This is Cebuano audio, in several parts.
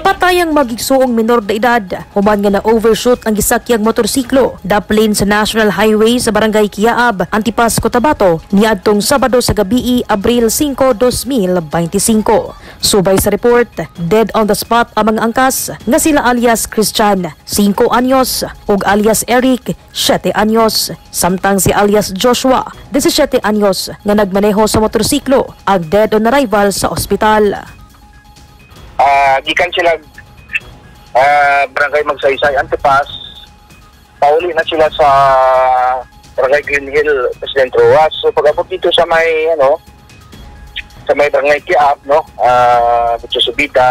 Patay ang magigsuong minor de edad human nga na-overshoot ang gisakyang motorsiklo daplin sa National Highway sa Barangay Kiaab, Antipas, Cotabato niadtong Sabado sa gabii, Abril 5, 2025. Subay sa report, dead on the spot ang mga angkas nga sila alias Christian, 5 anyos, ug alias Eric, 7 anyos. Samtang si alias Joshua, 17 anyos, nga nagmaneho sa motorsiklo ang dead on arrival sa ospital. Gikan sila Barangay Magsaysay, Antipas, pauli na sila sa Barangay Green Hill, President Roxas. So pag abot dito sa may ano sa may Barangay Kiab, no, dito sa Bida,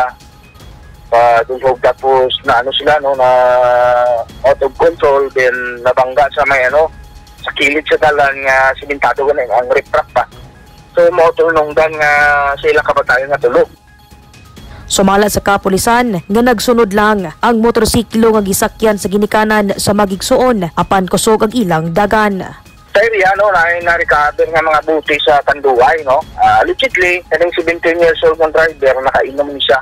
pa dulhog, tapos na ano sila, no, na out of control, then nabangga sa may ano sa kilid sa dalan nga simentado gani ang riprap pa. So mao nung dan nga sa ilang kabatayan nga tulo. Sumala sa kapulisan nga nagsunod lang ang motorsiklo nga gisakyan sa ginikanan sa magigsuon apan kusog ang ilang dagan. Sa area, no, na na-recover nga mga buti sa Tanduay, no. Allegedly, kaning 17 years old ng driver, nakainom ni siya.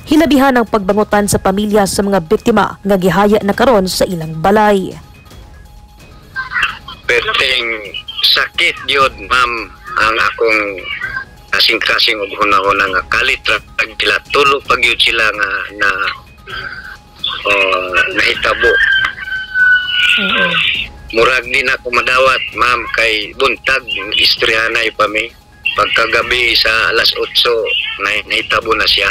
Hilabihan ang pagbangutan sa pamilya sa mga biktima nga gihaya na karon sa ilang balay. Perting sakit yun, ma'am, ang akong kasing-kasing og hunahuna nga kalit ra sila, tulo pag yun sila nga na nahitabo. Murag di na ako madawat, ma'am, kay buntag istoryahanay pa mi. Pagkagabi sa alas 8 na nahitabo na siya.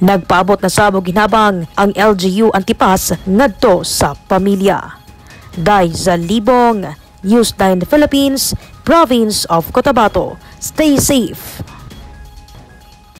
Nagpaabot na sab og hinabang ang LGU Antipas ngadto sa pamilya. Dai Libong, News 9 Philippines, Province of Cotabato. Stay safe.